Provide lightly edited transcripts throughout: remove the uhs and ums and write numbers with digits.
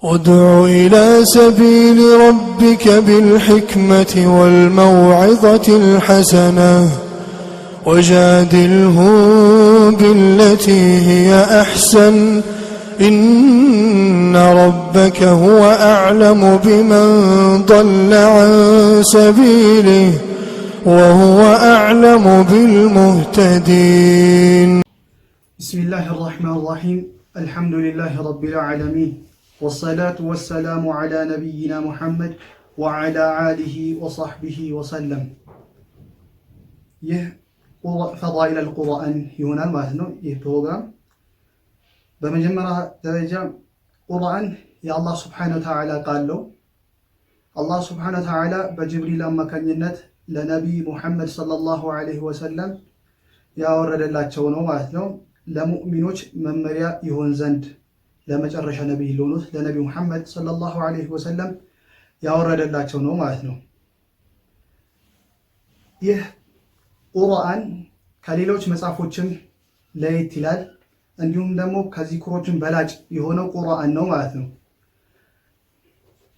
ادع إلى سبيل ربك بالحكمة والموعظة الحسنة وجادلهم بالتي هي أحسن إن ربك هو أعلم بمن ضل عن سبيله وهو أعلم بالمهتدين. بسم الله الرحمن الرحيم، الحمد لله رب العالمين، والصلاة والسلام على نبينا محمد وعلى آله وصحبه وسلم። ይህ ፈዳኢል አልቁርአን ይሆናል ማለት ነው። ይህ ፕሮግራም በመጀመሪያ ደረጃ ቁርአን የአላህ ስብሓነ ወተዓላ ቃል ነው። አላህ ስብሓነ ወተዓላ በጅብሪል አማካኝነት ለነቢይ ሙሐመድ ሰለላሁ ዐለይሂ ወሰለም ያወረደላቸው ነው ማለት ነው። ለሙእሚኖች መመሪያ ይሆን ዘንድ ለመጨረሻ ነቢይ ለሆኑት ለነቢ ሙሐመድ ሰለላሁ ዐለይሂ ወሰለም ያወረደላቸው ነው ማለት ነው። ይህ ቁርአን ከሌሎች መጽሐፎችም ለየት ይላል። እንዲሁም ደግሞ ከዚክሮችም በላጭ የሆነው ቁርአን ነው ማለት ነው።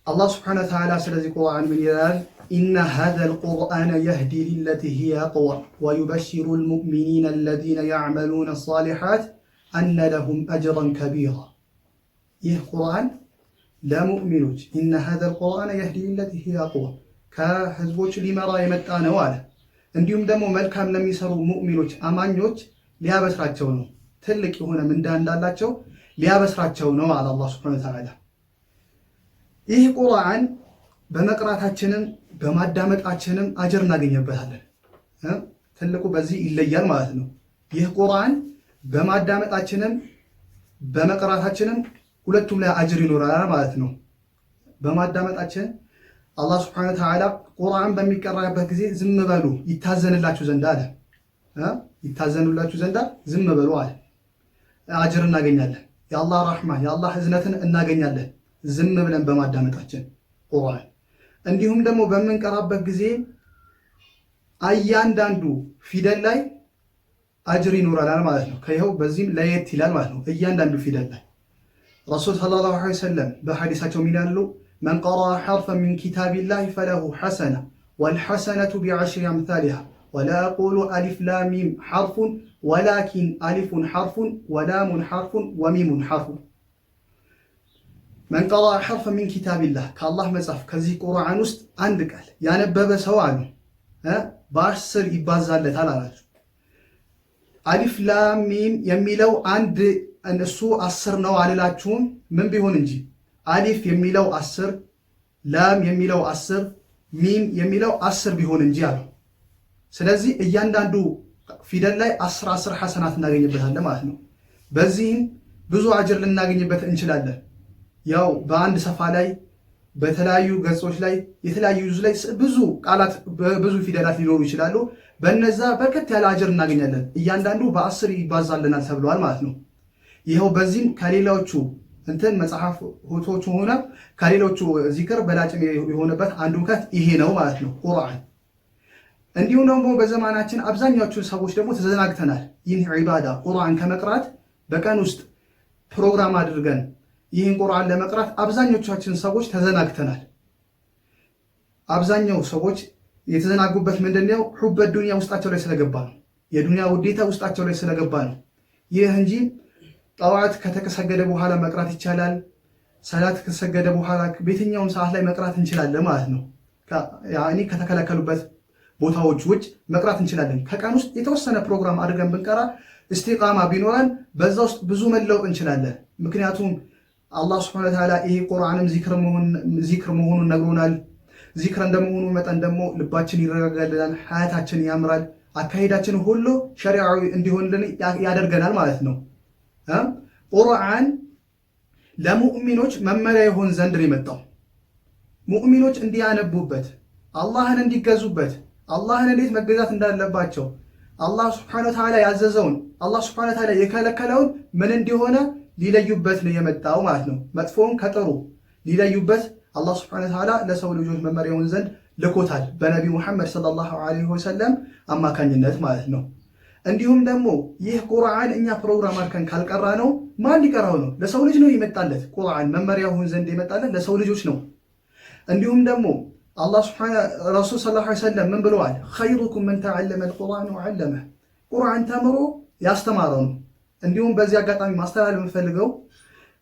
አላህ ስብሐነ ወተዓላ ስለዚህ ቁርአን ምን ይላል? إن هذا القرآن يهدي للتي هي أقوم ويبشر المؤمنين الذين يعملون الصالحات أن لهم أجرا كبيرا። ይህ ቁርአን ለሙእሚኖች إن هذا القرآن يهدي للتي هي أقوم ከህዝቦች ሊመራ የመጣ ነው አለ። እንዲሁም ደግሞ መልካም ለሚሰሩ ሙእሚኖች አማኞች ሊያበስራቸው ነው። ትልቅ የሆነ ምንዳ እንዳላቸው ሊያበስራቸው ነው አለ አላህ ስብሐነ ወተዓላ። ይህ ቁርአን በመቅራታችንም በማዳመጣችንም አጅር እናገኝበታለን። ትልቁ በዚህ ይለያል ማለት ነው። ይህ ቁርአን በማዳመጣችንም በመቅራታችንም ሁለቱም ላይ አጅር ይኖራል ማለት ነው። በማዳመጣችን አላህ ስብሐነ ወተዓላ ቁርአን በሚቀራበት ጊዜ ዝም በሉ ይታዘንላችሁ ዘንድ አለ። ይታዘኑላችሁ ዘንዳ ዝም በሉ አለ። አጅር እናገኛለን። የአላህ ራሕማ የአላህ እዝነትን እናገኛለን ዝም ብለን በማዳመጣችን ቁርአን። እንዲሁም ደግሞ በምንቀራበት ጊዜ እያንዳንዱ ፊደል ላይ አጅር ይኖራል ማለት ነው። ከይኸው በዚህም ለየት ይላል ማለት ነው። እያንዳንዱ ፊደል ላይ ረሱል ሰለላሁ ዐለይሂ ወሰለም በሐዲሳቸው ምን ይላሉ? من قرأ حرفا من كتاب الله فله حسنة والحسنة بعشر أمثالها، ولا أقول ألف لام ميم حرف، ولكن ألف حرف ولام حرف وميم حرف። من قرأ حرفا من كتاب الله ከአላህ መጽሐፍ ከዚህ ቁርአን ውስጥ አንድ ቃል ያነበበ ሰው አሉ በ10 ይባዛለታል አላቸው። አሊፍ ላም ሚም የሚለው አንድ እሱ 10 ነው አልላችሁም። ምን ቢሆን እንጂ አሊፍ የሚለው 10፣ ላም የሚለው 10፣ ሚም የሚለው 10 ቢሆን እንጂ አሉ። ስለዚህ እያንዳንዱ ፊደል ላይ 10 10 ሐሰናት እናገኝበታለን ማለት ነው። በዚህም ብዙ አጅር ልናገኝበት እንችላለን። ያው በአንድ ሰፋ ላይ በተለያዩ ገጾች ላይ የተለያዩ ጁዝ ላይ ብዙ ቃላት ብዙ ፊደላት ሊኖሩ ይችላሉ። በነዛ በርከት ያለ አጅር እናገኛለን። እያንዳንዱ በ10 ይባዛልናል ተብለዋል ማለት ነው። ይኸው በዚህም ከሌሎቹ እንትን መጽሐፎቹ ሆነ ከሌሎቹ ዚክር በላጭ የሆነበት አንዱ ምክንያት ይሄ ነው ማለት ነው ቁርአን። እንዲሁም ደግሞ በዘመናችን አብዛኛዎቹ ሰዎች ደግሞ ተዘናግተናል። ይህን ዒባዳ ቁርአን ከመቅራት በቀን ውስጥ ፕሮግራም አድርገን ይህን ቁርአን ለመቅራት አብዛኞቻችን ሰዎች ተዘናግተናል። አብዛኛው ሰዎች የተዘናጉበት ምንድነው? ሑበ ዱንያ ውስጣቸው ላይ ስለገባ ነው። የዱንያ ውዴታ ውስጣቸው ላይ ስለገባ ነው። ይህ እንጂ ጠዋት ከተሰገደ በኋላ መቅራት ይቻላል። ሰላት ከተሰገደ በኋላ በየትኛውም ሰዓት ላይ መቅራት እንችላለን ማለት ነው። ያኒ ከተከለከሉበት ቦታዎች ውጭ መቅራት እንችላለን። ከቀን ውስጥ የተወሰነ ፕሮግራም አድርገን ብንቀራ እስቲቃማ ቢኖረን በዛ ውስጥ ብዙ መለወጥ እንችላለን። ምክንያቱም አላህ ስብሐነ ወተዓላ ይሄ ቁርአንም ዚክር መሆኑን ነግሮናል። ዚክር እንደመሆኑ መጠን ደግሞ ልባችን ይረጋጋልናል፣ ሀያታችን ያምራል፣ አካሄዳችን ሁሉ ሸሪዓዊ እንዲሆንልን ያደርገናል ማለት ነው። ቁርአን ለሙእሚኖች መመሪያ ይሆን ዘንድ ነው የመጣው። ሙእሚኖች እንዲያነቡበት፣ አላህን እንዲገዙበት፣ አላህን እንዴት መገዛት እንዳለባቸው፣ አላህ ስብሐነ ወተዓላ ያዘዘውን፣ አላህ ስብሐነ ወተዓላ የከለከለውን ምን እንዲሆነ ሊለዩበት ነው የመጣው ማለት ነው። መጥፎውን ከጥሩ ሊለዩበት አላህ ስብሐነ ወተዓላ ለሰው ልጆች መመሪያ ይሆን ዘንድ ልኮታል በነቢ ሙሐመድ ሰለላሁ ዐለይሂ ወሰለም አማካኝነት ማለት ነው። እንዲሁም ደግሞ ይህ ቁርአን እኛ ፕሮግራም አድርገን ካልቀራ ነው ማን ሊቀራው ነው? ለሰው ልጅ ነው የመጣለት። ቁርአን መመሪያ ሁን ዘንድ የመጣለት ለሰው ልጆች ነው። እንዲሁም ደግሞ አላህ ሱብሓነሁ ረሱል ሰለላሁ ዐለይሂ ወሰለም ምን ብለዋል? ኸይሩኩም መን ተዐለመ አልቁርአን ወዐለመህ፣ ቁርአን ተምሮ ያስተማረው ነው። እንዲሁም በዚህ አጋጣሚ ማስተላለፍ የምፈልገው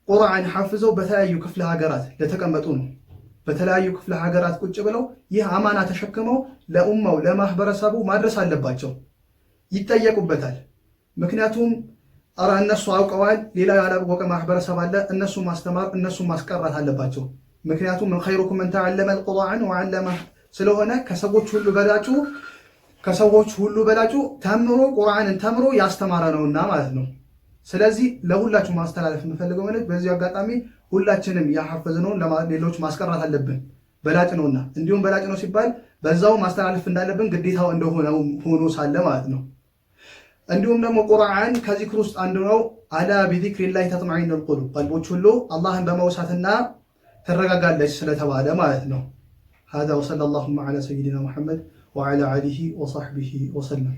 ቁርአን ሐፍዘው በተለያዩ ክፍለ ሀገራት ለተቀመጡ ነው። በተለያዩ ክፍለ ሀገራት ቁጭ ብለው ይህ አማና ተሸክመው ለኡማው ለማህበረሰቡ ማድረስ አለባቸው። ይጠየቁበታል። ምክንያቱም ኧረ እነሱ አውቀዋል፣ ሌላ ያላወቀ ማህበረሰብ አለ። እነሱ ማስተማር እነሱ ማስቀራት አለባቸው። ምክንያቱም ኸይሩኩም መን ተዐለመ አልቁርአን ወዐለመህ ስለሆነ ከሰዎች ሁሉ በላጩ ተምሮ ቁርአንን ተምሮ ያስተማረ ነውና ማለት ነው። ስለዚህ ለሁላችሁ ማስተላለፍ የምፈልገው መልእክት በዚሁ አጋጣሚ ሁላችንም ያሐፈዝነውን ሌሎች ማስቀራት አለብን። በላጭ ነውና፣ እንዲሁም በላጭ ነው ሲባል በዛው ማስተላለፍ እንዳለብን ግዴታው እንደሆነ ሆኖ ሳለ ማለት ነው። እንዲሁም ደግሞ ቁርአን ከዚክር ውስጥ አንዱ ነው። ألا بذكر الله تطمئن القلوب፣ ቀልቦች ሁሉ አላህን በመውሳትና ትረጋጋለች ስለተባለ ማለት ነው። هذا وصلى اللهم على سيدنا محمد وعلى آله وصحبه وسلم።